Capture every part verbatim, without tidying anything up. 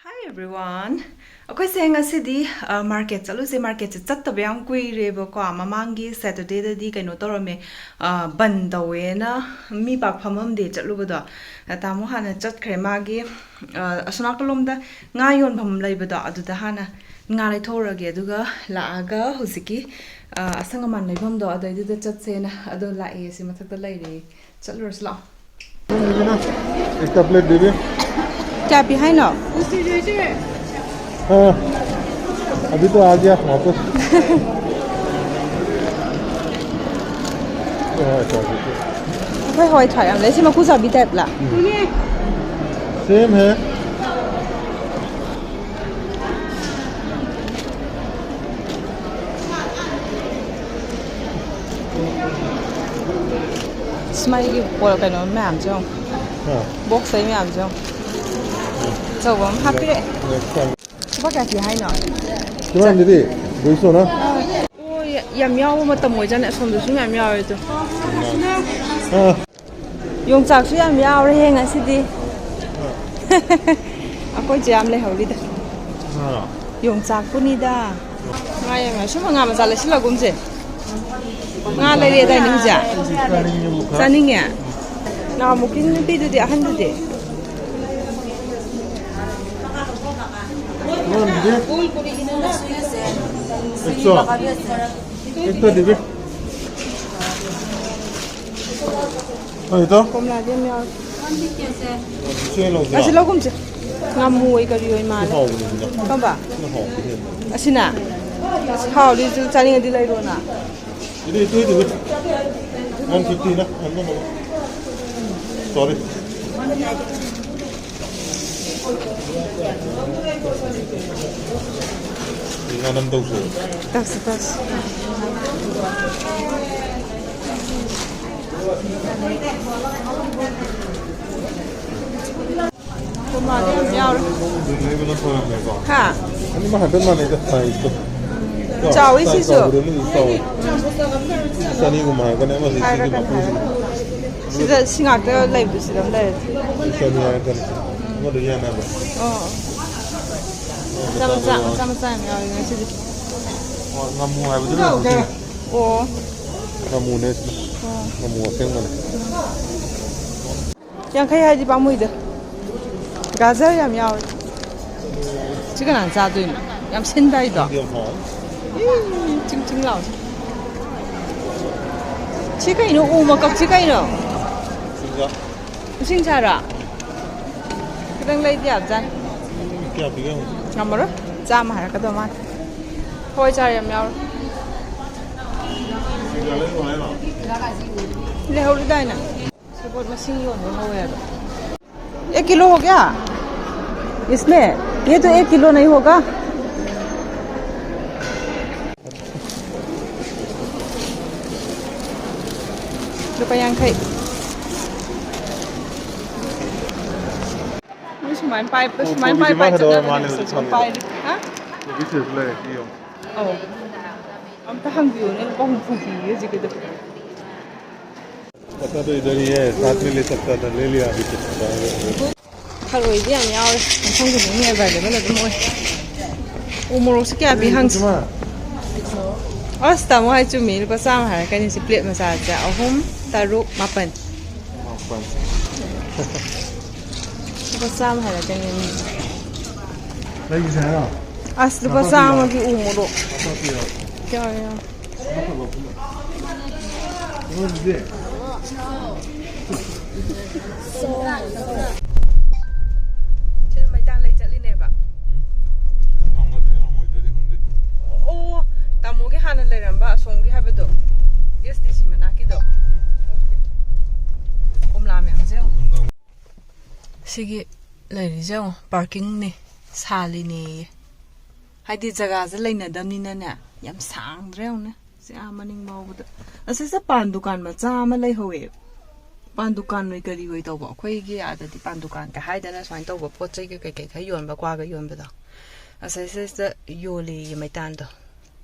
Hi everyone. ꯑꯩꯈꯣꯏꯁꯦ ꯉꯁꯤꯗꯤ market ꯆꯠꯂꯨꯁꯦ꯫ ꯃꯥꯔꯀꯦꯠꯁꯦ ꯆꯠꯇꯕ ꯌꯥꯝ ꯀꯨꯏꯔꯦꯕꯀꯣ꯫ ꯃꯃꯥꯡꯒꯤ ꯁꯦꯇꯔꯗꯦꯗꯗꯤ ꯀꯩꯅꯣ ꯇꯧꯔꯝꯃꯦ, ꯕꯟ ꯇꯧꯋꯦꯅ ꯃꯤ ꯄꯥꯛ ꯐꯝꯃꯝꯗꯦ ꯆꯠꯂꯨꯕꯗꯣ꯫ ꯇꯥꯃꯣ ꯍꯥꯟꯅ ꯆꯠꯈ꯭ꯔꯦ꯫ ꯃꯥꯒꯤ ꯑꯁꯣꯝ ꯅꯥꯀꯜꯂꯣꯝꯗ ꯉꯥ ꯌꯣꯟꯐꯝ ꯂꯩꯕꯗꯣ, ꯑꯗꯨꯗ ꯍꯥꯟꯅ ꯉꯥ ꯂꯩꯊꯣꯛꯎꯔꯒꯦ, ꯑꯗꯨꯒ ꯂꯥꯛꯑꯒ ꯍꯧꯖꯤꯛꯀꯤ ꯑꯁꯪ ꯑꯃꯥꯟ ꯂꯩꯐꯝꯗꯣ ꯑꯗꯩꯗꯨꯗ ꯆꯠꯁꯦꯅ꯫ ꯑꯗꯣ ꯂꯥꯛꯑꯦ, ꯁꯤ ꯃꯊꯛꯇ ꯂꯩꯔꯦ꯫ ꯆꯠꯂꯨꯔꯁꯤ ꯂꯥꯛꯑꯣ꯫ इसका प्लेट दीदी। क्या भी है ना? हाँ, अभी तो आ गया वापस। हाँ, अच्छा, अच्छा। ꯑꯩꯈꯣꯏ ꯍꯋꯥꯏ ꯊ꯭ꯔꯥꯛ ꯌꯥꯝ ꯂꯩ꯫ ꯁꯤ ꯃꯀꯨ ꯆꯥꯕꯤ ꯇꯥꯏꯞꯂ? सेम है। ꯁꯨꯃꯥꯏꯒꯤ ꯄꯣ-, ꯀꯩꯅꯣ ꯃꯌꯥꯝꯁꯦ ꯌꯦꯡꯉꯣ꯫ ꯍꯥ꯫ ꯕꯣꯛꯁꯇꯩ ꯃꯌꯥꯝꯁꯦ ꯌꯦꯡꯉꯣ꯫ ꯑꯆꯧꯕ ꯑꯃ ꯍꯥꯞꯄꯤꯔꯛꯑꯦ꯫ ꯂꯨꯄꯥ ꯀꯌꯥ ꯄꯤ ꯍꯥꯏꯅꯣ? ꯁꯨꯃꯥꯏꯅꯗꯤ ꯗꯨꯏꯁꯣꯅ꯫ ꯑꯣ, ꯌꯥ-, ꯌꯥꯝ ꯌꯥꯎꯕ ꯃꯇꯝ ꯑꯣꯏꯖꯥꯠꯅꯤ꯫ ꯑꯁꯣꯝꯗꯁꯨ ꯃꯌꯥꯝ ꯌꯥꯎꯋꯦ ꯑꯗꯣ꯫ ꯑꯥ꯫ ꯌꯣꯡꯆꯥꯛꯁꯨ ꯌꯥꯝ ꯌꯥꯎꯔꯦꯍꯦ ꯉꯁꯤꯗꯤ꯫ ꯑꯩꯈꯣꯏꯁꯨ ꯌꯥꯝ ꯂꯩꯍꯧꯔꯤꯗ꯫ ꯉꯥꯔꯣ? ꯌꯣꯡꯆꯥꯛꯄꯨꯅꯤꯗ꯫ ꯉꯥ ꯌꯥꯝ ꯌꯥꯎ-, ꯁꯨꯝꯕ ꯉꯥ ꯃꯆꯥ ꯂꯩꯁꯤꯜꯂꯒꯨꯝꯁꯦ꯫ ꯉꯥ ꯂꯩꯔꯛꯑꯦꯗꯥꯏꯅꯦ ꯍꯧꯖꯤꯛ? ꯆꯥꯅꯤꯡꯉꯦꯕꯨ ꯈꯔ꯫ ꯆꯥꯅꯤꯡꯉꯦ? ꯅꯍꯥꯟꯃꯨꯛꯀꯤ ꯅꯨꯄꯤꯗꯨꯗꯤ, ꯑꯍꯟꯗꯨꯗꯤ? ꯃꯥꯅꯗꯤ? ꯑꯦꯛꯁꯣ? ꯑꯦꯛꯇ ꯗꯤꯕꯤ? ꯑꯩꯗꯣ? ꯀꯣꯝꯂꯥꯗꯤ ꯌꯥꯝ ꯌꯥꯎꯔꯦ꯫ ꯁꯤ ꯑꯣꯏꯅ ꯂꯧꯁꯤꯔꯣ? ꯑꯁꯤ ꯂꯧꯒꯨꯝꯁꯦ꯫ ꯉꯥꯃꯨ ꯑꯣꯏ ꯀꯔꯤ ꯑꯣꯏ ꯁꯤ ꯃꯥꯜꯂꯦ꯫ ꯍꯥꯎꯕꯅꯤ ꯁꯤꯅ꯫ ꯀꯝꯕ? ꯁꯤꯅ ꯍꯥꯎꯕꯅꯤ ꯍꯦꯟꯕꯅꯤ꯫ ꯑꯁꯤꯅ? ꯑꯁ, ꯍꯥꯎꯗꯤ ꯆꯥꯅꯤꯡꯉꯗꯤ ꯂꯩꯔꯣꯅ꯫ ꯏꯗꯤ, ꯏꯗꯤ, ꯏꯗꯤ, ꯏꯗꯤ꯫ ꯋꯥꯟ ꯐꯤꯐꯇꯤꯅ, ꯍꯟꯗꯣꯛꯅꯕ꯫ ꯁꯣꯔꯤ꯫ ꯉꯥꯅꯝ ꯇꯧꯁꯦ꯫ ꯇꯧꯁꯤ, ꯇꯧꯁꯤ꯫ ꯀꯣꯝꯂꯥꯗꯤ ꯌꯥꯝ ꯌꯥꯎꯔꯦ꯫ ꯂꯩꯕꯅ ꯐꯔꯝꯃꯦꯀꯣ꯫ ꯍꯥ? ꯑꯅꯤꯃꯛ ꯍꯥꯏꯐꯦꯠ ꯃꯥꯟꯅꯩꯗ, ꯁꯥꯏꯖꯇꯣ꯫ ꯆꯥꯎꯋꯤ ꯁꯥꯏꯖ ꯁꯤꯁꯨ꯫ ꯆꯥꯎꯕꯗꯨꯅ ꯑꯗꯨꯝ ꯆꯥꯎꯋꯤ꯫ ꯆꯅꯤꯒꯨꯝꯕ ꯍꯥꯏꯔꯛꯀꯅꯤ, ꯑꯃꯁꯤ ꯁꯤꯒꯤ ꯍꯥꯏꯔꯛꯀꯅꯤ, ꯃꯄꯨꯁꯤꯅ꯫ ꯍꯥꯏꯔꯛꯀꯅꯤ꯫ ꯁꯤꯗ ꯁꯤ ꯉꯥꯛꯇ ꯂꯩꯕꯗꯨ ꯁꯤꯗ ꯑꯗꯨꯝ ꯂꯩꯔꯦ꯫ ꯆꯅꯤ ꯍꯥꯏꯔꯛꯀꯅꯤ꯫ ꯎꯝ꯫ ꯑꯗꯨ ꯌꯥꯅꯕ꯭ꯔꯣ? ꯑꯣ꯫ ꯃꯆꯥ ꯃꯆꯥ, ꯃꯆꯥ ꯃꯆꯥ ꯌꯥꯝ ꯌꯥꯎꯋꯤ ꯉꯁꯤꯗꯤ꯫ ꯑꯣ, ꯉꯥꯃꯨ ꯍꯥꯏꯕꯗꯨꯅ ꯍꯧꯖꯤꯛ ꯑꯣ꯫ ꯉꯥꯃꯨꯅꯦ ꯁꯤꯅ꯫ ꯑꯣ꯫ ꯉꯥꯃꯨ ꯑꯁꯦꯡꯕꯅꯦ꯫ ꯌꯥꯡꯈꯩ ꯍꯥꯏꯗꯤ ꯄꯥꯝꯃꯨꯏꯗ꯫ ꯒꯥꯖꯔ ꯌꯥꯝ ꯌꯥꯎꯋꯤ꯫ ꯁꯤ ꯀꯅꯥꯅ ꯆꯥꯗꯣꯏꯅꯣ? ꯌꯥꯝ ꯁꯤꯟꯕ ꯍꯥꯏꯗꯣ? ꯁꯤꯗꯤ ꯌꯥꯝ ꯍꯥꯎꯋꯦ꯫ ꯏ, ꯆꯤꯡ ꯆꯤꯡ ꯂꯥꯎꯋꯦ꯫ ꯁꯤ ꯀꯩꯅꯣ? ꯎ ꯃꯀꯛꯁꯤ ꯀꯩꯅꯣ? ꯁꯤꯡꯖꯥ꯫ ꯎꯁꯤꯡꯁꯥꯔꯣ? ꯈꯤꯇꯪ ꯂꯩꯗꯤ ꯌꯥꯕꯖꯥꯠꯅꯤ꯫ ꯀꯌꯥ ꯄꯤꯒꯦ ꯍꯪꯉꯨ꯫ ꯉꯝꯃꯔꯣꯏ꯫ ꯆꯥꯝꯃ ꯍꯥꯏꯔꯛꯀꯗꯧ ꯃꯥꯜꯂꯦ꯫ ꯍꯣꯏ, ꯆꯥꯔ ꯌꯥꯝ ꯌꯥꯎꯔꯦ꯫ ꯂꯩꯍꯧꯔꯤꯗꯥꯏꯅꯦ? ꯁꯦꯕꯣꯠ ꯃꯁꯤꯡ ꯌꯣꯟꯕ ꯍꯧꯋꯦꯕ꯫ एक किलो हो गया इसमें? ये तो एक किलो नहीं होगा। ꯂꯨꯄꯥ ꯌꯥꯡꯈꯩ꯫ ꯃꯤ ꯁꯨꯃꯥꯏꯅ ꯄꯥꯏ-, ꯁꯨꯃꯥꯏꯅ ꯄꯥꯏ-, ꯄꯥꯏ ꯆꯠꯅꯕꯅꯦ꯫ ꯁꯨꯃꯥꯏꯅ ꯄꯥꯏꯔꯤ꯫ ꯍꯥ? ꯑꯧ꯫ ꯑꯝꯇ ꯍꯪꯕꯤꯌꯨꯅꯦ, ꯂꯨꯄꯥ ꯍꯨꯝꯐꯨ ꯄꯤꯌꯦ ꯍꯧꯖꯤꯛꯀꯤꯗꯣ꯫ पता तो इधर ही है, साथ में ले सकता था, ले लिया अभी तो। ꯊꯔꯣꯏꯗꯤ ꯌꯥꯝ ꯌꯥꯎꯔꯦ, ꯃꯐꯝ ꯈꯨꯗꯤꯡꯒꯤ ꯑꯦꯕꯥꯏꯂꯦꯕꯜ ꯑꯗꯨꯝ ꯑꯣꯏ꯫ ꯎ ꯃꯣꯔꯣꯛꯁꯦ ꯀꯌꯥ ꯄꯤ ꯍꯪꯁꯤ? ꯑꯁ, ꯇꯥꯃꯣ ꯍꯥꯏ ꯆꯨꯝꯃꯤ, ꯂꯨꯄꯥ ꯆꯥꯝꯃ ꯍꯥꯏꯔꯛꯀꯅꯤ ꯁꯤ ꯄ꯭ꯂꯦꯠ ꯃꯆꯥꯁꯦ꯫ ꯑꯍꯨꯝ, ꯇꯔꯨꯛ, ꯃꯥꯄꯟ꯫ ꯃꯥꯄꯟ꯫ ꯂꯨꯄꯥ ꯆꯥꯝꯃ ꯍꯥꯏꯔꯛꯀꯅꯤ꯫ ꯂꯩꯒꯤꯁꯦ ꯍꯥꯏꯔꯣ? ꯑꯁ, ꯂꯨꯄꯥ ꯆꯥꯝꯃꯒꯤ ꯎ ꯃꯣꯔꯣꯛ꯫ ꯌꯥꯔꯦ, ꯌꯥꯔꯦ꯫ ꯁꯤꯅ ꯃꯩꯇꯥꯟ ꯂꯩ ꯆꯠꯂꯤꯅꯦꯕ꯫ ꯐꯪꯒꯗ꯭ꯔꯥ ꯐꯪꯉꯣꯏꯗ꯭ꯔꯗꯤ ꯈꯪꯗꯦ꯫ ꯑꯣ, ꯇꯥꯃꯣꯒꯤ ꯍꯥꯟꯅ ꯂꯩꯔꯝꯕ ꯑꯁꯣꯝꯒꯤ ꯍꯥꯏꯕꯗꯣ, ꯑꯦꯁ ꯗꯤ ꯁꯤ ꯃꯅꯥꯛꯀꯤꯗꯣ꯫ ꯀꯣꯝꯂꯥ ꯃꯌꯥꯝꯁꯦ ꯌꯦꯡꯉꯣ꯫ ꯁꯤꯒꯤ ꯂꯩꯔꯤꯁꯦ ꯌꯦꯡꯉꯣ, ꯄꯥꯔꯀꯤꯡꯅꯦ, ꯁꯥꯜꯂꯤꯅꯦꯌꯦ꯫ ꯍꯥꯏꯗꯤ ꯖꯒꯥꯁꯦ ꯂꯩꯅꯗꯕꯅꯤꯅꯅꯦ, ꯌꯥꯝ ꯁꯥꯡꯗ꯭ꯔꯥ ꯌꯦꯡꯉꯨꯅꯦ꯫ ꯁꯤ ꯑꯥ ꯃꯅꯤꯡ ꯐꯥꯎꯕꯗ꯫ ꯑꯁꯤꯁꯦ ꯄꯥꯟ ꯗꯨꯀꯥꯟ ꯃꯆꯥ ꯑꯃ ꯂꯩꯍꯧꯋꯦ꯫ ꯄꯥꯟ ꯗꯨꯀꯥꯟ ꯑꯣꯏ ꯀꯔꯤ ꯑꯣꯏ ꯇꯧꯕ꯫ ꯑꯩꯈꯣꯏꯒꯤ ꯑꯥꯗꯗꯤ ꯄꯥꯟ ꯗꯨꯀꯥꯟꯒ ꯍꯥꯏꯗꯅ ꯁꯨꯃꯥꯏꯅ ꯇꯧꯕ ꯄꯣꯠ ꯆꯩꯒ ꯀꯩꯀꯩ ꯈꯔ ꯌꯣꯟꯕ, ꯀ꯭ꯋꯥꯒ ꯌꯣꯟꯕꯗꯣ꯫ ꯑꯁꯤꯁꯤꯗ ꯌꯣꯜꯂꯦꯌꯦ ꯃꯩꯇꯥꯟꯗꯣ꯫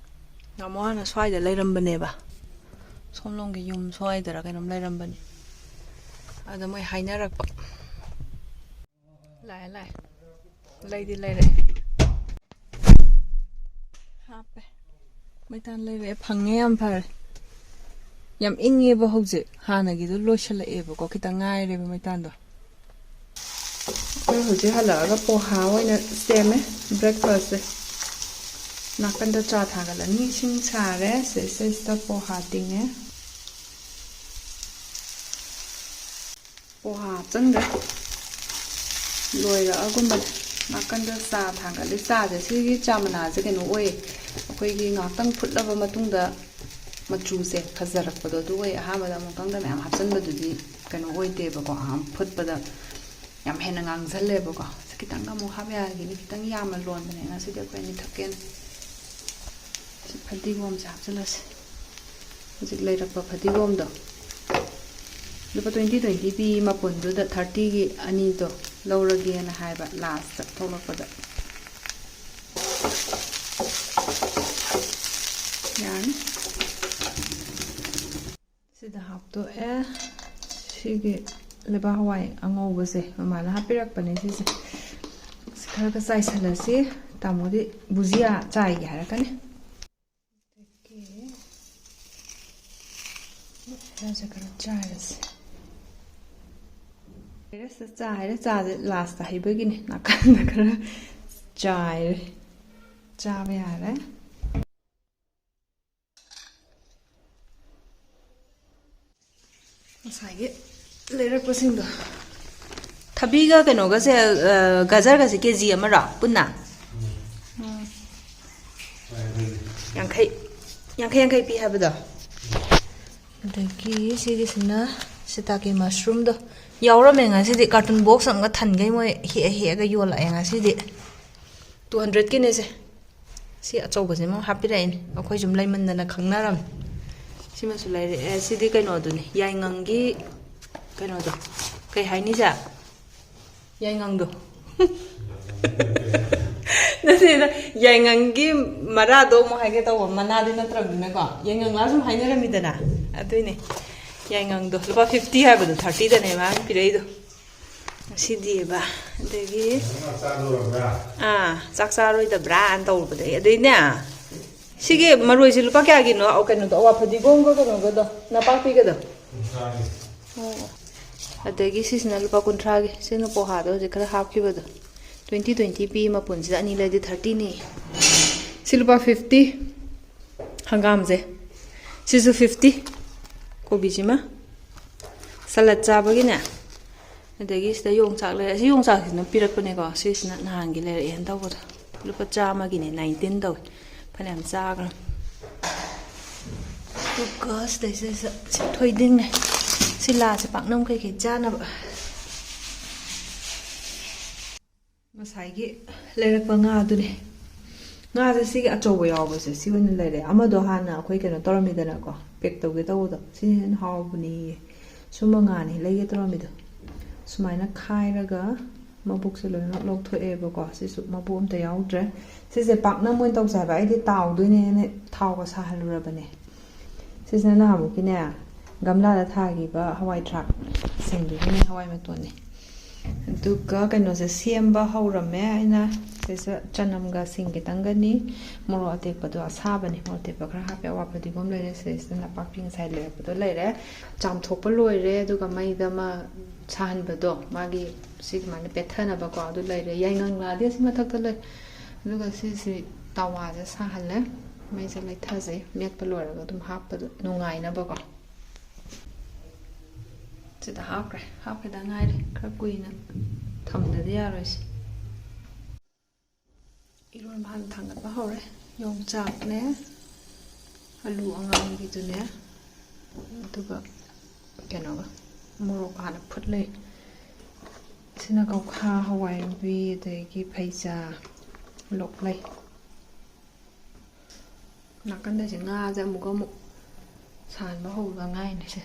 ꯅꯍꯥꯟꯃꯨꯛ ꯍꯥꯟꯅ ꯁ꯭ꯋꯥꯏꯗ ꯂꯩꯔꯝꯕꯅꯦꯕ꯫ ꯁꯣꯝꯂꯣꯝꯒꯤ ꯌꯨꯝ ꯁ꯭ꯋꯥꯏꯗꯔ ꯀꯩꯅꯣꯝ ꯂꯩꯔꯝꯕꯅꯦ꯫ ꯑꯗ ꯃꯣꯏ ꯍꯥꯏꯅꯔꯛꯄ꯫ ꯂꯥꯛꯑꯦ, ꯂꯥꯛꯑꯦ꯫ ꯂꯩꯗꯤ ꯂꯩꯔꯦ꯫ ꯍꯥꯞꯄꯦ꯫ ꯃꯩꯇꯥꯟ ꯂꯩꯔꯛꯑꯦ, ꯐꯪꯉꯦ, ꯌꯥꯝ ꯐꯔꯦ꯫ ꯌꯥꯝ ꯏꯪꯉꯦꯕ ꯍꯧꯖꯤꯛ, ꯍꯥꯟꯅꯒꯤꯗꯣ ꯂꯣꯏꯁꯤꯜꯂꯛꯑꯦꯕꯀꯣ, ꯈꯤꯇꯪ ꯉꯥꯏꯔꯦꯕ ꯃꯩꯇꯥꯟꯗꯣ꯫ ꯑꯩꯈꯣꯏ ꯍꯧꯖꯤꯛ ꯍꯜꯂꯛꯑꯒ ꯄꯣꯍꯥ ꯑꯣꯏꯅ ꯁꯦꯝꯃꯦ, breakfastꯁꯦ꯫ ꯅꯥꯀꯟꯗ ꯆꯥ ꯊꯥꯒꯠꯂꯅꯤ, ꯏꯁꯤꯡ ꯁꯥꯔꯦ, ꯁꯤꯗꯩꯁꯤꯗ ꯄꯣꯍꯥ ꯇꯤꯡꯉꯦ꯫ ꯄꯣꯍꯥ ꯍꯥꯞꯆꯟꯈ꯭ꯔꯦ꯫ ꯂꯣꯏꯔꯛꯑꯒꯨꯝꯕꯅꯦ꯫ ꯅꯥꯀꯟꯗ ꯆꯥ ꯊꯥꯡꯒꯠꯂꯤ꯫ ꯆꯥꯁꯦ, ꯁꯤꯒꯤ ꯆꯥ ꯃꯅꯥꯁꯦ ꯀꯩꯅꯣ ꯑꯣꯏꯌꯦ, ꯑꯩꯈꯣꯏꯒꯤ ꯉꯥꯛꯇꯪ ꯐꯨꯠꯂꯕ ꯃꯇꯨꯡꯗ ꯃꯆꯨꯁꯦ ꯐꯖꯔꯛꯄꯗꯣ ꯑꯗꯨ ꯑꯣꯏ꯫ ꯑꯍꯥꯟꯕꯗ ꯑꯃꯨꯛꯇꯪꯗ ꯃꯌꯥꯝ ꯍꯥꯞꯆꯤꯟꯕꯗꯨꯗꯤ ꯀꯩꯅꯣ ꯑꯣꯏꯗꯦꯕꯀꯣ, ꯑꯍꯥꯟ ꯐꯨꯠꯄꯗ ꯌꯥꯝ ꯍꯦꯟꯅ ꯉꯥꯡꯁꯜꯂꯦꯕꯀꯣ꯫ ꯁꯤ ꯈꯤꯇꯪꯒ ꯑꯃꯨꯛ ꯍꯥꯞ ꯌꯥꯈꯤꯅꯤ꯫ ꯈꯤꯇꯪ ꯌꯥꯝꯅ ꯂꯣꯟꯕꯅꯦ ꯉꯁꯤꯗꯤ ꯑꯩꯈꯣꯏ ꯑꯅꯤ ꯊꯛꯀꯦꯅ꯫ ꯁꯤ ꯐꯗꯤꯒꯣꯝꯁꯦ ꯍꯥꯞꯆꯤꯜꯂꯁꯤ꯫ ꯍꯧꯖꯤꯛ ꯂꯩꯔꯛꯄ ꯐꯗꯤꯒꯣꯝꯗꯣ ꯂꯨꯄꯥ twenty twenty ꯄꯤ ꯃꯄꯨꯟꯗꯨꯗ, thirtyꯒꯤ ꯑꯅꯤꯗꯣ ꯂꯧꯔꯒꯦꯅ ꯍꯥꯏꯕ ꯂꯥꯁꯇ ꯊꯣꯛꯂꯛꯄꯗ꯫ ꯌꯥꯔꯅꯤ꯫ ꯁꯤꯗ ꯍꯥꯞꯇꯣꯛꯑꯦ꯫ ꯁꯤꯒꯤ ꯂꯩꯕꯥꯛ ꯍꯋꯥꯏ ꯑꯉꯧꯕꯁꯦ ꯃꯃꯥꯅ ꯍꯥꯞꯄꯤꯔꯛꯄꯅꯦ ꯁꯤꯁꯦ꯫ ꯁꯤ ꯈꯔꯒ ꯆꯥꯏꯁꯜꯂꯁꯤ꯫ ꯇꯥꯃꯣꯗꯤ ꯕꯨꯖꯤꯌꯥ ꯆꯥꯏꯒꯦ ꯍꯥꯏꯔꯛꯀꯅꯤ꯫ ꯑꯗꯒꯤ ꯈꯔꯁꯦ ꯈꯔ ꯆꯥꯏꯔꯁꯦ꯫ ꯍꯩꯔꯦ, ꯆꯥ ꯍꯩꯔꯦ꯫ ꯆꯥꯁꯦ ꯂꯥꯁꯇ ꯍꯩꯕꯒꯤꯅꯦ꯫ ꯅꯥꯀꯟꯗ ꯈꯔ ꯆꯥꯏꯔꯦ꯫ ꯆꯥꯕ ꯌꯥꯔꯦ꯫ ꯉꯁꯥꯏꯒꯤ ꯂꯩꯔꯛꯄꯁꯤꯡꯗꯣ꯫ ꯊꯕꯤꯒ ꯀꯩꯅꯣꯒꯁꯦ, ꯑ, ꯒꯖꯔꯒꯁꯦ ꯀꯦ ꯖꯤ ꯑꯃꯔꯣ ꯄꯨꯟꯅ? ꯎꯝ꯫ ꯌꯥꯡꯈꯩ, ꯌꯥꯡꯈꯩ, ꯌꯥꯡꯈꯩ ꯄꯤ ꯍꯥꯏꯕꯗꯣ꯫ ꯑꯗꯒꯤ ꯁꯤꯒꯤꯁꯤꯅ ꯁꯤꯇꯥꯀꯤ mushroomꯗꯣ ꯌꯥꯎꯔꯝꯃꯦ ꯉꯁꯤꯗꯤ꯫ Carton box ꯑꯃꯒ ꯊꯟꯈꯩ ꯃꯣꯏ ꯍꯦꯛꯑ ꯍꯦꯛꯑꯒ ꯌꯣꯜꯂꯛꯑꯦ ꯉꯁꯤꯗꯤ꯫ Two hundredꯀꯤꯅꯦ ꯁꯦ꯫ ꯁꯤ ꯑꯆꯧꯕꯁꯤꯃ ꯍꯥꯞꯄꯤꯔꯛꯏꯅꯦ꯫ ꯑꯩꯈꯣꯏ ꯁꯨꯝ ꯂꯩꯃꯟꯗꯅ ꯈꯪꯅꯔꯝꯅꯦ꯫ ꯁꯤꯃꯁꯨ ꯂꯩꯔꯛꯑꯦ꯫ ꯁꯤꯗꯤ ꯀꯩꯅꯣꯗꯨꯅꯤ, ꯌꯥꯏꯉꯪꯒꯤ ꯀꯩꯅꯣꯗꯣ꯫ ꯀꯩ ꯍꯥꯏꯅꯤ ꯁꯦ? ꯌꯥꯏꯉꯪꯗꯣ꯫ ꯅꯠꯇꯦꯗ, ꯌꯥꯏꯉꯪꯒꯤ ꯃꯔꯥꯗꯣ ꯑꯃꯨꯛ ꯍꯥꯏꯒꯦ ꯇꯧꯕ, ꯃꯅꯥꯗꯤ ꯅꯠꯇ꯭ꯔꯕꯅꯤꯅꯀꯣ꯫ ꯌꯥꯏꯉꯪꯂꯥ ꯁꯨꯝ ꯍꯥꯏꯅꯔꯝꯃꯤꯗꯅ꯫ ꯑꯗꯨꯏꯅꯦ꯫ ꯌꯥꯏꯉꯪꯗꯣ꯫ ꯂꯨꯄꯥ fifty ꯍꯥꯏꯕꯗꯣ, thirtyꯗꯅꯦ ꯃꯥꯅ ꯄꯤꯔꯛꯏꯗꯣ꯫ ꯁꯤꯗꯤꯕ꯫ ꯑꯗꯒꯤ, ꯑꯥ, ꯆꯥꯛ ꯆꯥꯔꯣꯏꯗꯕ꯭ꯔꯥꯅ ꯇꯧꯔꯨꯕꯗꯒꯤ꯫ ꯑꯗꯩꯅꯦ, ꯁꯤꯒꯤ ꯃꯔꯣꯏꯁꯦ ꯂꯨꯄꯥ ꯀꯌꯥꯒꯤꯅꯣ? ꯑꯧ, ꯀꯩꯅꯣꯗꯣ, ꯑꯋꯥ ꯐꯗꯤꯒꯣꯝꯒ ꯀꯩꯅꯣꯒꯗꯣ, ꯅꯄꯥꯛꯄꯤꯒꯗꯣ꯫ ꯑꯣ, ꯑꯣ꯫ ꯑꯗꯒꯤ ꯁꯤꯁꯤꯅ ꯂꯨꯄꯥ ꯀꯨꯟꯊ꯭ꯔꯥꯒꯤ꯫ ꯁꯤꯅ ꯄꯣꯍꯥꯗꯣ ꯍꯧꯖꯤꯛ ꯈꯔ ꯍꯥꯞꯈꯤꯕꯗꯣ꯫ Twenty twenty ꯄꯤ ꯃꯄꯨꯟꯁꯤꯗ ꯑꯅꯤ ꯂꯩꯔꯗꯤ thirty ꯅꯤ꯫ ꯁꯤ ꯂꯨꯄꯥ fifty꯫ ꯍꯪꯒꯥꯝꯁꯦ꯫ ꯁꯤꯁꯨ fifty꯫ ꯀꯣꯕꯤꯁꯤꯃ꯫ ꯁꯂꯠ ꯆꯥꯕꯒꯤꯅꯦ꯫ ꯑꯗꯒꯤ ꯁꯤꯗ ꯌꯣꯡꯆꯥꯛ ꯂꯩꯔꯦ꯫ ꯑꯁꯤ ꯌꯣꯡꯆꯥꯛꯁꯤꯅ ꯄꯤꯔꯛꯄꯅꯦꯀꯣ꯫ ꯁꯤꯁꯤꯅ ꯅꯍꯥꯟꯒꯤ ꯂꯩꯔꯛꯑꯦꯅ ꯇꯧꯕꯗꯣ꯫ ꯂꯨꯄꯥ ꯆꯥꯝꯃꯒꯤꯅꯦ, nineteen ꯇꯧꯋꯦ꯫ ꯐꯅꯌꯥꯝ ꯆꯥꯈ꯭ꯔꯦ꯫ ꯑꯗꯨꯒ ꯁꯤꯗꯩꯁꯤꯗ ꯁꯤ ꯊꯣꯏꯗꯤꯡꯅꯦ꯫ ꯁꯤ ꯂꯥꯁꯦ ꯄꯥꯛꯅꯝ ꯀꯩꯀꯩ ꯆꯥꯅꯕ꯫ ꯉꯁꯥꯏꯒꯤ ꯂꯩꯔꯛꯄ ꯉꯥꯗꯨꯅꯦ꯫ ꯉꯥꯁꯦ ꯁꯤꯒꯤ ꯑꯆꯧꯕ ꯌꯥꯎꯕꯁꯦ ꯁꯤ ꯑꯣꯏꯅ ꯂꯩꯔꯦ꯫ ꯑꯃꯗꯣ ꯍꯥꯟꯅ ꯑꯩꯈꯣꯏ ꯀꯩꯅꯣ ꯇꯧꯔꯝꯃꯤꯗꯅꯀꯣ, pack ꯇꯧꯒꯦ ꯇꯧꯕꯗꯣ, ꯁꯤꯅ ꯍꯦꯟꯅ ꯍꯥꯎꯕꯅꯦꯌꯦ꯫ ꯁꯨꯝꯕ ꯉꯥꯅꯤ ꯂꯩꯒꯦ ꯇꯧꯔꯝꯃꯤꯗꯣ꯫ ꯁꯨꯃꯥꯏꯅ ꯈꯥꯏꯔꯒ ꯃꯕꯨꯛꯁꯦ ꯂꯣꯏꯅꯃꯛ ꯂꯧꯊꯣꯛꯑꯦꯕꯀꯣ꯫ ꯁꯤꯁꯨ ꯃꯕꯨꯛ ꯑꯝꯇ ꯌꯥꯎꯗ꯭ꯔꯦ꯫ ꯁꯤꯁꯦ ꯄꯥꯛꯅꯝ ꯑꯣꯏꯅ ꯇꯧꯁꯦ ꯍꯥꯏꯕ꯫ ꯑꯩꯗꯤ ꯇꯥꯎꯗꯣꯏꯅꯦꯅ ꯊꯥꯎꯒ ꯁꯥꯍꯜꯂꯨꯔꯕꯅꯦ꯫ ꯁꯤꯁꯤꯅ ꯅꯍꯥꯟꯃꯨꯛꯀꯤꯅꯦ, ꯒꯝꯂꯥꯗ ꯊꯥꯈꯤꯕ ꯍꯋꯥꯏ ꯊ꯭ꯔꯥꯛ ꯁꯤꯡꯗꯨꯒꯤꯅꯦ, ꯍꯋꯥꯏ ꯃꯇꯣꯟꯅꯦ꯫ ꯑꯗꯨꯒ ꯀꯩꯅꯣꯁꯦ ꯁꯦꯝꯕ ꯍꯧꯔꯝꯃꯦ ꯑꯩꯅ꯫ ꯁꯤꯁꯤꯗ ꯆꯅꯝꯒ ꯁꯤꯡ ꯈꯤꯇꯪꯒꯅꯤ, ꯃꯣꯔꯣꯛ ꯑꯇꯦꯛꯄꯗꯣ ꯑꯁꯥꯕꯅꯦ, ꯃꯣꯔꯣꯛ ꯑꯇꯦꯛꯄ ꯈꯔ ꯍꯥꯞꯄꯦ, ꯑꯋꯥ ꯐꯗꯤꯒꯣꯝ ꯂꯩꯔꯦ, ꯁꯤꯗꯩꯁꯤꯗ ꯅꯄꯥꯛꯄꯤ ꯉꯁꯥꯏ ꯂꯩꯔꯛꯄꯗꯣ ꯂꯩꯔꯦ꯫ ꯆꯥꯝꯊꯣꯛꯄ ꯂꯣꯏꯔꯦ꯫ ꯑꯗꯨꯒ ꯃꯩꯗ ꯑꯃ ꯁꯥꯍꯟꯕꯗꯣ, ꯃꯥꯒꯤ ꯁꯤ ꯑꯗꯨꯃꯥꯏꯅ ꯄꯦꯠꯊꯅꯕꯀꯣ, ꯑꯗꯨ ꯂꯩꯔꯦ꯫ ꯌꯥꯏꯉꯪ ꯂꯥꯗꯤ ꯑꯁꯤ ꯃꯊꯛꯇ ꯂꯩ꯫ ꯑꯗꯨꯒ ꯁꯤꯁꯤ ꯇꯋꯥꯁꯦ ꯁꯥꯍꯜꯂꯦ꯫ ꯃꯩꯁꯦ ꯂꯩꯊꯖꯩ꯫ ꯃꯦꯠꯄ ꯂꯣꯏꯔꯒ ꯑꯗꯨꯝ ꯍꯥꯞꯄꯗ ꯅꯨꯡꯉꯥꯏꯅꯕꯀꯣ꯫ ꯁꯤꯗ ꯍꯥꯞꯈ꯭ꯔꯦ꯫ ꯍꯥꯞꯈꯤꯗ ꯉꯥꯏꯔꯦ꯫ ꯈꯔ ꯀꯨꯏꯅ ꯊꯝꯗꯗꯤ ꯌꯥꯔꯣꯏꯁꯦ꯫ ꯏꯔꯣꯟꯕ ꯍꯥꯟꯅ ꯊꯥꯡꯒꯠꯄ ꯍꯧꯔꯦ꯫ ꯌꯣꯡꯆꯥꯛꯅꯦ, ꯑꯂꯨ ꯑꯉꯥꯡꯕꯤꯗꯨꯅꯦ, ꯑꯗꯨꯒ ꯀꯩꯅꯣꯒ, ꯃꯣꯔꯣꯛ ꯍꯥꯟꯅ ꯐꯨꯠꯂꯦ꯫ ꯁꯤꯅ ꯀꯧꯈꯥ, ꯍꯋꯥꯏ ꯃꯨꯕꯤ, ꯑꯗꯒꯤ ꯐꯩꯖꯥ, ꯂꯣꯛꯂꯩ꯫ ꯅꯥꯀꯟꯗꯁꯦ ꯉꯥꯁꯦ ꯑꯃꯨꯛꯀ ꯑꯃꯨꯛ ꯁꯥꯍꯟꯕ ꯍꯧꯕꯗ ꯉꯥꯏꯔꯤꯅꯦ ꯁꯦ꯫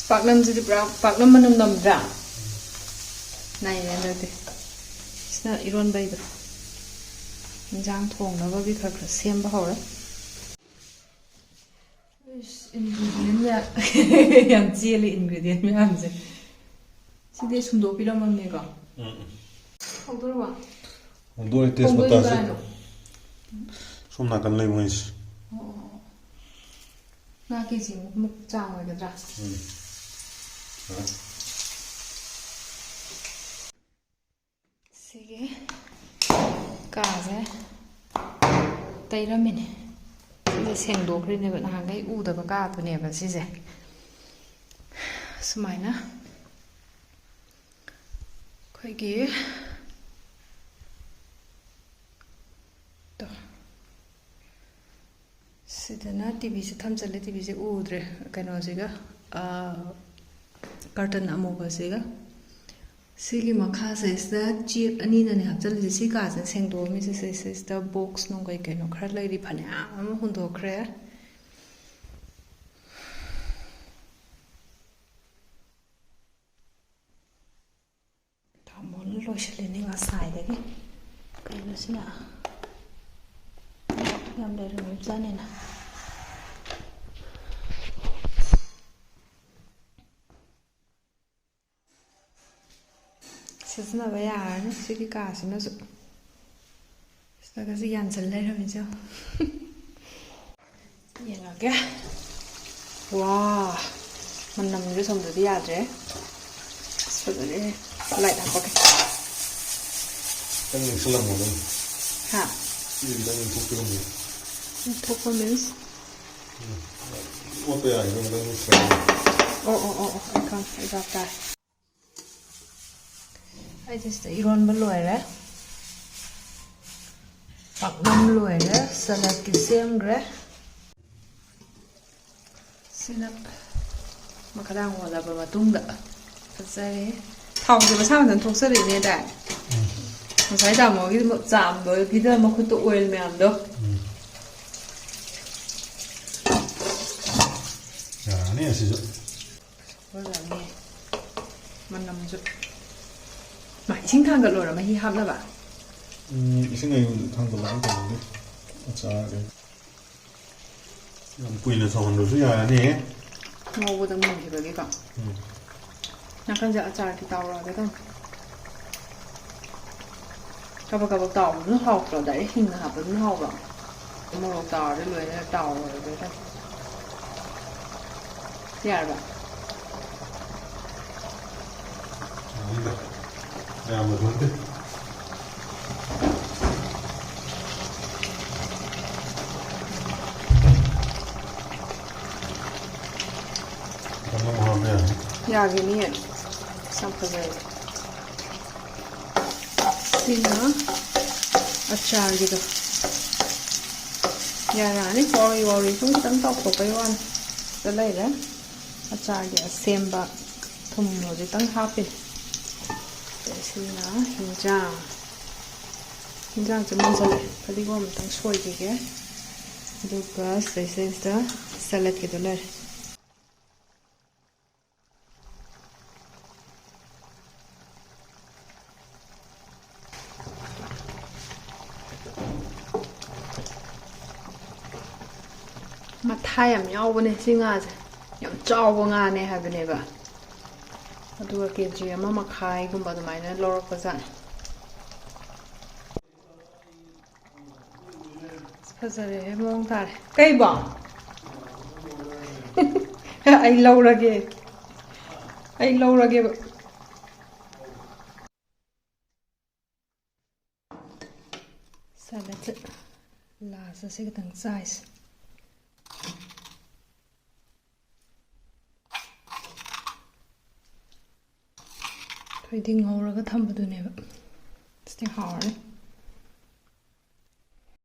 ꯄꯥꯛꯅꯝꯁꯤꯗꯤ ꯄꯨꯔꯥ ꯄꯥꯛꯅꯝ ꯃꯅꯝ ꯅꯝꯗ꯭ꯔꯥ? ꯅꯩꯔꯦ ꯍꯟꯗꯛꯇꯤ꯫ ꯁꯤꯅ ꯏꯔꯣꯟꯕꯩꯗꯣ꯫ ꯏꯟꯖꯥꯡ ꯊꯣꯡꯅꯕꯒꯤ ꯈꯔ ꯈꯔ ꯁꯦꯝꯕ ꯍꯧꯔꯦ꯫ ꯏꯁ, ingredient ꯌꯥꯝ ꯆꯦꯜꯂꯤ ingredient ꯃꯌꯥꯝꯁꯦ꯫ ꯁꯤꯗꯤ ꯁꯨꯝꯗꯣꯛꯄꯤꯔꯝꯃꯕꯅꯦꯀꯣ꯫ ꯎꯝ, ꯎꯝ꯫ ꯍꯧꯗꯣꯔꯕ? ꯍꯧꯗꯣꯔꯦ, ꯇꯦꯖꯄꯇꯥꯁꯦ꯫ ꯍꯧꯗꯣꯔꯤꯕ ꯍꯥꯏꯅꯣ? ꯁꯣꯝ ꯅꯥꯀꯟ ꯂꯩꯉꯣꯏꯁꯦ꯫ ꯑꯣ, ꯑꯣ, ꯑꯣ꯫ ꯉꯥ ꯀꯦꯖꯤ ꯃꯨꯛ ꯆꯥꯡ ꯑꯣꯏꯒꯗ꯭ꯔꯥ? ꯎꯝ꯫ ꯍꯣꯏ꯫ ꯁꯤꯒꯤ ꯀꯥꯁꯦ ꯇꯩꯔꯝꯃꯤꯅꯦ꯫ ꯁꯤꯁꯦ ꯁꯦꯡꯗꯣꯛꯈ꯭ꯔꯤꯅꯦꯕ, ꯅꯍꯥꯟꯈꯩ ꯎꯗꯕ ꯀꯥꯗꯨꯅꯦꯕ ꯁꯤꯁꯦ꯫ ꯁꯨꯃꯥꯏꯅ ꯑꯩꯈꯣꯏꯒꯤ ꯇꯣ, ꯁꯤꯗꯅ ꯇꯤꯚꯤꯁꯦ ꯊꯝꯖꯤꯜꯂꯦ, ꯇꯤꯚꯤꯁꯦ ꯎꯗ꯭ꯔꯦ ꯀꯩꯅꯣꯁꯤꯒ, ꯑꯥ, curtain ꯑꯃꯨꯕꯁꯤꯒ꯫ ꯁꯤꯒꯤ ꯃꯈꯥꯁꯤꯗꯩꯁꯤꯗ ꯆꯦꯛ ꯑꯅꯤꯅꯅꯦ ꯍꯥꯞꯆꯜꯂꯤꯁꯦ꯫ ꯁꯤ ꯀꯥꯁꯦ ꯁꯦꯡꯗꯣꯛꯑꯝꯃꯤꯁꯦ, ꯁꯤꯁꯤꯗ box ꯅꯨꯡ ꯀꯩ ꯀꯩꯅꯣ ꯈꯔ ꯂꯩꯔꯤ, ꯐꯅꯌꯥꯝ ꯑꯃ ꯍꯨꯟꯗꯣꯛꯈ꯭ꯔꯦ꯫ ꯇꯥꯃꯣꯅ ꯂꯣꯏꯁꯤꯜꯂꯤꯅꯤ ꯉꯁꯥꯏꯗꯒꯤ꯫ ꯀꯩꯅꯣ ꯁꯤꯅ? ꯌꯥꯝ ꯂꯩꯔꯝꯃꯤꯕꯖꯥꯠꯅꯤꯅ꯫ ꯁꯤꯖꯤꯟꯅꯕ ꯌꯥꯔꯅꯤ ꯁꯤꯒꯤ ꯀꯥꯁꯤꯃꯁꯨ꯫ ꯁꯤꯗꯒꯁꯤ ꯌꯥꯟꯁꯤꯜ ꯂꯩꯔꯝꯃꯤꯁꯦ ꯌꯦꯡꯉꯣ꯫ ꯌꯦꯡꯉꯒꯦ꯫ ꯋꯥ, ꯃꯅꯝꯁꯦ ꯁꯣꯝꯗꯗꯤ ꯌꯥꯗ꯭ꯔꯦ꯫ ꯑꯁ, ꯐꯖꯔꯦ꯫ Light ꯍꯥꯞꯄꯛꯀꯦ꯫ ꯈꯤꯇꯪ ꯅꯛꯁꯤꯜꯂꯝꯃꯣ ꯑꯗꯨꯝ꯫ ꯍꯥ? ꯁꯤꯁꯦ ꯈꯤꯇꯪ ꯏꯟꯊꯣꯛꯄꯤꯔꯝꯃꯣ꯫ ꯏꯟꯊꯣꯛꯄ means? ꯎꯝ꯫ ꯑꯣꯠꯄ ꯌꯥꯔꯤꯕ ꯈꯤꯇꯪ ꯅꯛꯁꯤꯜꯂꯝꯃꯣ꯫ ꯑꯣ, ꯑꯣ, ꯑꯣ, ꯑꯣ, ꯑꯩ ꯈꯪꯉꯦ, ꯑꯩ ꯚꯥꯞ ꯇꯥꯔꯦ꯫ ꯑꯩꯁꯦ ꯁꯤꯗ ꯏꯔꯣꯟꯕ ꯂꯣꯏꯔꯦ, ꯄꯥꯛꯅꯝ ꯂꯣꯏꯔꯦ, ꯁꯂꯠꯀꯤ ꯁꯦꯝꯈ꯭ꯔꯦ꯫ ꯁꯤꯅ ꯃꯈꯥꯗꯥꯡ ꯑꯣꯜꯂꯕ ꯃꯇꯨꯡꯗ ꯐꯖꯔꯦ꯫ ꯊꯥꯎꯁꯦ ꯃꯁꯥ ꯃꯊꯟꯇ ꯊꯣꯛꯆꯔꯛꯏꯅꯦ ꯗꯥꯏ? ꯎꯝ꯫ ꯉꯁꯥꯏ ꯇꯥꯃꯣꯒꯤ ꯆꯥꯝꯕꯒꯤꯗ ꯃꯈꯨꯠꯇ oil ꯃꯌꯥꯝꯗꯣ꯫ ꯎꯝ꯫ ꯌꯥꯔꯅꯤ ꯑꯁꯤꯁꯨ꯫ ꯐꯖꯅꯤ꯫ ꯃꯅꯝꯁꯨ꯫ ꯃꯥ, ꯏꯁꯤꯡ ꯊꯥꯡꯒꯠꯂꯣꯔ ꯃꯍꯤ ꯍꯥꯞꯅꯕ? ꯎꯝ, ꯏꯁꯤꯡ ꯑꯌꯤꯡꯕꯗ ꯊꯥꯡꯒꯠꯂꯒ ꯀꯩꯅꯣꯒꯤ ꯑꯆꯥꯔꯒꯤ꯫ ꯌꯥꯝ ꯀꯨꯏꯅ ꯁꯧꯍꯟꯗ꯭ꯔꯁꯨ ꯌꯥꯔꯅꯤ꯫ ꯉꯧꯕꯗ ꯃꯨꯟꯈꯤꯕꯒꯤꯀꯣ꯫ ꯎꯝ꯫ ꯅꯥꯀꯟꯁꯦ ꯑꯆꯥꯔꯒꯤ ꯇꯥꯎꯔꯛꯑꯒꯦ ꯇꯧꯅꯤ꯫ ꯀꯕꯛ ꯀꯕꯛ ꯇꯥꯎꯕꯗꯨꯅ ꯍꯥꯎꯇ꯭ꯔꯣ? ꯗꯥꯏꯔꯦꯛ ꯍꯤꯡꯅ ꯍꯥꯞꯄꯗꯨꯅ ꯍꯥꯎꯕ꯭ꯔꯣ? ꯃꯣꯔꯣꯛ ꯇꯥꯎꯔꯗꯤ ꯂꯣꯏꯅ ꯇꯥꯎꯔꯒꯦ ꯇꯧꯅꯤ꯫ ꯌꯥꯔꯕ? ꯌꯥꯅꯤꯗ꯫ ꯌꯥꯝꯅ ꯊꯣꯟꯗꯦ꯫ ꯌꯥꯒꯤꯅꯤꯌꯦ꯫ ꯌꯥꯝ ꯐꯖꯩ꯫ ꯁꯤꯅ ꯑꯆꯥꯔꯒꯤꯗꯣ꯫ ꯌꯥꯔꯛꯑꯅꯤ꯫ ꯋꯥꯎꯔꯤ ꯋꯥꯎꯔꯤ ꯁꯨꯝ ꯈꯤꯇꯪ ꯇꯧꯊꯣꯛꯄꯩ ꯋꯥꯅꯤ꯫ ꯁꯤꯗ ꯂꯩꯔꯦ꯫ ꯑꯆꯥꯔꯒꯤ ꯑꯁꯦꯝꯕ ꯊꯨꯝ ꯍꯧꯖꯤꯛꯇꯪ ꯍꯥꯞꯄꯤ꯫ ꯑꯗꯩ ꯁꯤꯅ ꯍꯤꯟꯖꯥꯡ꯫ ꯍꯤꯟꯖꯥꯡꯁꯦ ꯃꯨꯟꯁꯜꯂꯛꯑꯦ꯫ ꯐꯗꯤꯒꯣꯝ ꯑꯝꯇꯪ ꯁꯣꯏꯈꯤꯒꯦ꯫ ꯑꯗꯨꯒ ꯁꯤꯗꯩꯁꯤꯗꯩꯁꯤꯗ ꯁꯦꯂꯠꯀꯤꯗꯣ ꯂꯩꯔꯦ꯫ ꯃꯊꯥ ꯌꯥꯝ ꯌꯥꯎꯕꯅꯦ ꯁꯤ ꯉꯥꯁꯦ꯫ ꯌꯥꯝ ꯆꯥꯎꯕ ꯉꯥꯅꯦ ꯍꯥꯏꯕꯅꯦꯕ꯫ ꯑꯗꯨꯒ ꯀꯦ ꯖꯤ ꯑꯃ ꯃꯈꯥꯏꯒꯨꯝꯕ ꯑꯗꯨꯃꯥꯏꯅ ꯂꯧꯔꯛꯄꯖꯥꯠꯅꯤ꯫ ꯐꯖꯔꯦꯍꯦ, ꯃꯑꯣꯡ ꯇꯥꯔꯦ꯫ ꯀꯩꯕꯣ? ꯑꯩ ꯂꯧꯔꯒꯦ꯫ ꯑꯩ ꯂꯧꯔꯒꯦꯕ꯫ ꯁꯦꯂꯠꯁꯦ ꯂꯥꯁꯇ ꯁꯤ ꯈꯤꯇꯪ ꯆꯥꯏꯁꯦ꯫ ꯊꯣꯏꯗꯤꯡ ꯉꯧꯔꯒ ꯊꯝꯕꯗꯨꯅꯦꯕ꯫ ꯁꯤꯗꯤ ꯍꯥꯎꯔꯅꯤ꯫